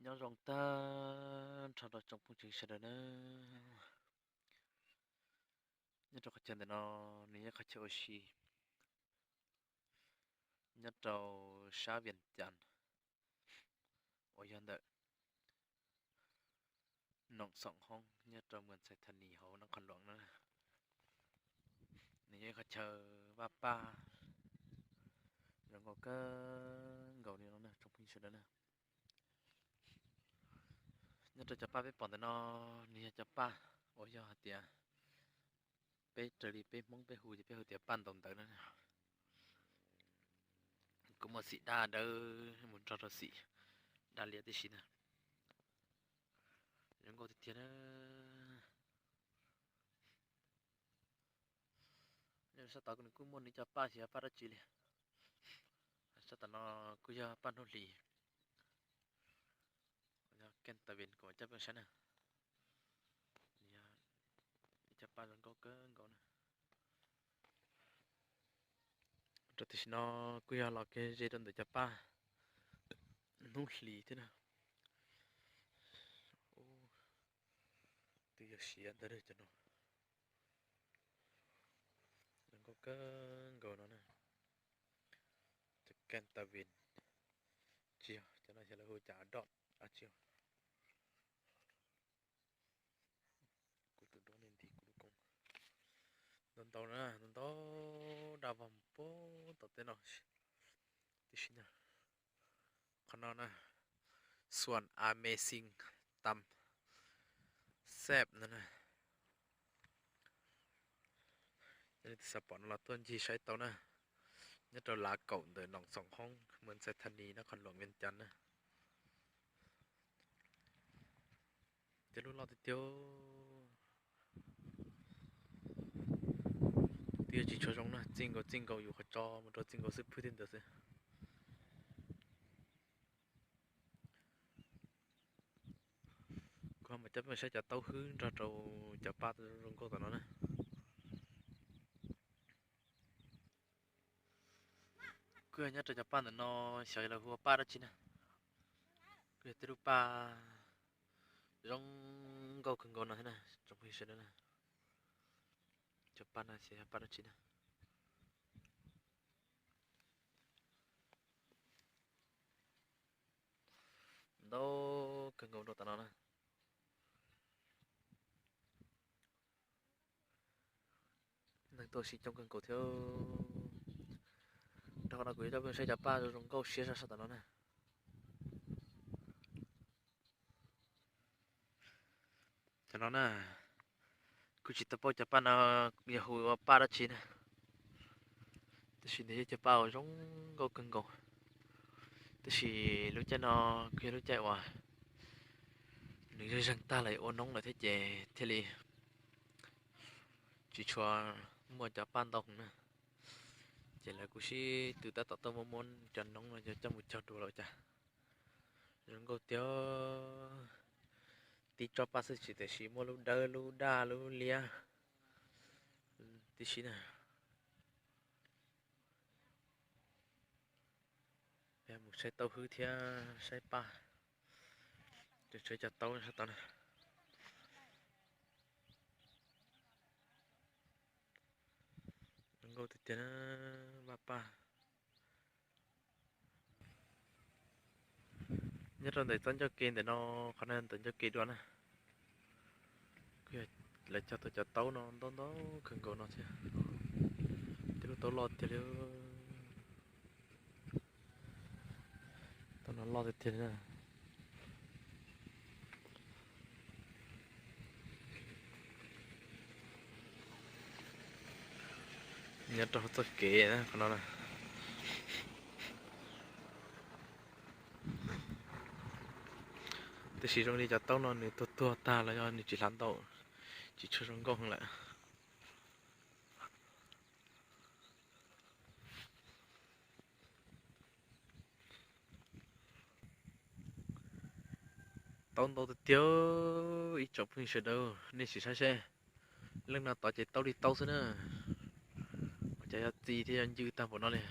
Nyob zoo tag nrho rau tsoom phooj ywg sawv daws na. Nyob rau qhov chaw ntawm no nws yog qhov chaw ua si nyob rau sab Vias Cas uas yog ntawm Noom Xoom Hoob nyob rau Muas Ntxhais Thas Nis hauv Nab Qhoos Luam na. Nws yog ib qhov chaw vaj paj zoo nkauj kawg nkaus li no na tsoom phooj ywg sawv daws na. Nyob rau cov paj peb pom ntawm no nws yog cov paj uas yog hais tias peb raws li peb Hmoob peb hu ces peb hu tias paj ntaus ntawv na. Kuj muaj xim daj dawb mus nrog rau xim daj liab tib si na. Zoo nkauj tiag tiag na. Sab tod nws kuj muaj nws cov paj xyov paj dab tsi li. Sab tom no kuj yog paj hnub hlis, yog keej tas vim kuv coj peb saib na. Nws yog ib cov paj zoo nkauj kawg nkaus na. Rau tam sim no kuj yog los kiag ze rau ntawm cov paj hnub hlis thiab na. Twb yog siav ntawd cov no. Zoo nkauj kawg nkaus no na. Cov keej tas vim tsis yog cov no xyov lawv hu cas doj dab tsi. Kuv tus duab nej nti kuv lub koob. Ntau ntau na, ntau ntau daj vog mus puag tom tej no tib si na. Qhov no na, Xuan Amazing Tam Xep no na. Yog leej twg xav pom no los tuaj ncig saib tau na. Nyob rau lav kaum ntawm Noom Xoom Hoob, Muas Ntxhais Thas Nis, Nab Qhoos Luam, Vias Cas na. Cov lub loj tiag tiag. Twb yog tsis tshua zoo na, txij nkaus txij nkaus yus qhov tso mus rau txij nkaus xwb phwj thiab ntawd xwb. Kuv ho mam coj peb saib cov taub hwb nrog rau cov paj zoo nkauj tom no na. Kuj yog nyob rau cov paj ntawm no xyov lawv hu ua paj dab tsi na. Kuj yog tej lub paj zoo nkauj kawg nkaus no thiab na tsoom phooj ywg sawv daws na. Cov paj no xyov yog paj dab tsi na. Ntau kawg nkaus rau tom no na. Neeg tuaj sib coob kawg nkaus thiab. Rau qhov no kuv yuav coj peb saib cov paj zoo nkauj siab sab sab tom no na. Cov no na, kuv tsis tau paub cov paj no yog hu ua paj dab tsi na. Tab sis nws yog cov paj uas zoo nkauj kawg nkaus. Tab sis lub caij no kuj yog lub caij uas nws zeeg tag lawm ua noob lawm thiab ces thiaj li tsis tshua muaj cov paj ntau na. Ces lawv kuj sib tw tab tom tuaj muab muab cov noob no coj mus cog dua los cas. Zoo nkauj tiag. Tib tsob paj xwb tsis tiam sis muaj lub dawb lub daj lub liab tib si na. Mus saib taub hwb thiab saib paj. Saib cov taub sab tod na. Zoo nkauj tiag tiag na, vaj paj. Nyob rau ntawm txoj ncauj ke ntawm no, qhov no ntawm ncauj ke dua na. Kuj yog lawv cog tau cov taub no ntau ntau kawg nkaus no thiab. Tej lub taub loj tiag li. Taub no loj tiag tiag li na. Nyob rau hauv txoj kev qhov no na. Tiam sis zoo li cov taub no nws tuag tuag tag los yog nws tsis hlav ntau, tsis tshua zoo nkauj heev lawm. Taub ntau tiag tiag, ib tsoom phooj ywg sawv daws nej sim saib seb, leej no tod ces taub li taub xwb na. Ua cas yog txi thiab yog ncw tag npaum no li.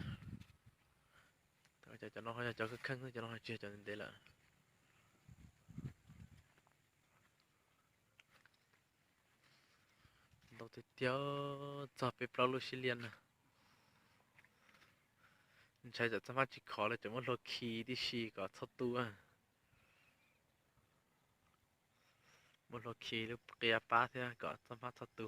Cov no ho yog cov kheej kheej xwb, cov no ho tsis yog cov ntev ntev lawm. Tiag tiag, txog peb plaub lub sib liaj no. Ntshai tsam txoj hmab tsis khov lawm, tseem muab hlua khi tib si kom txhob tu. Muab hlua khi lub qia pab thiab kom txoj hmab txhob tu.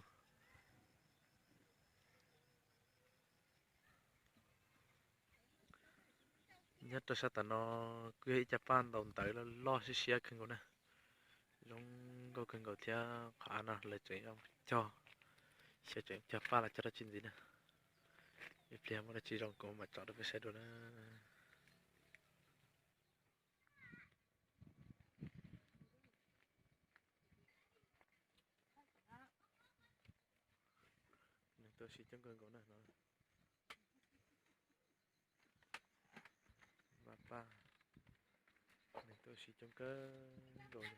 Nyob rau sab tom no kuj yog ib co paj ntaus ntawv loj loj siab siab kawg nkaus na. Zoo nkauj kawg nkaus thiab qhov av no lawv tseem cog, xyov tseem cog paj los cog dab tsi ntxiv na. Ib pliag muaj dab tsi zoo kuv mam tso rau peb saib dua na. Nws tuaj sib coob kawg nkaus na no. Vaj paj, nws tuaj sib coob kawg nkaus li.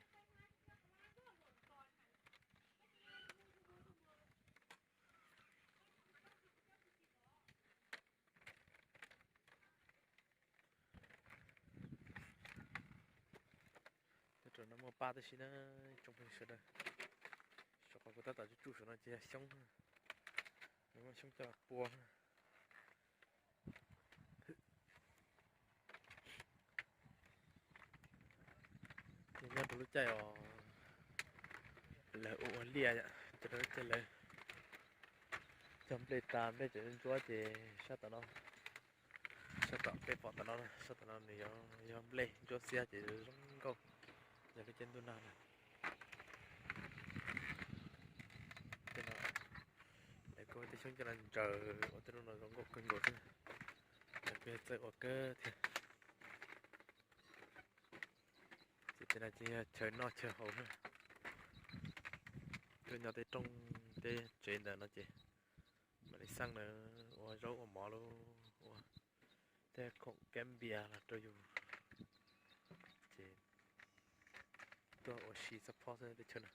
Nyob rau no muaj paj tib si na, tsoom phooj ywg sawv daws. Saum qhov kuv tab tom tsuj tsuj saum no ces yog xyoob, nws muaj xyoob coj los pua. Ces nyob rau lub caij os lawv ua ua liaj, cov lub caij lawv cog nplej tas nplej tseem ntsuab ces sab tom no, sab tom peb pom tom no, sab tom no nws yog nplej ntsuab xiab ces zoo nkauj, yog lub caij ntuj nag na. Tej no lawv kuj tej xyoob coj los ntsaws ua tej lub no zoo nkauj kawg nkaus xwb. Lawv kuj yog txawj ua kawg thiab. Ces tej no ces yog chaw noj chaw haus na. Tuaj nyob tej rooj tej tsev ntawm no ces mam li xaj na, ua zaub ua mov los ua tej khoom kab npias los rau yus. Ces tuaj ua si txog phob xwb tej chaw no.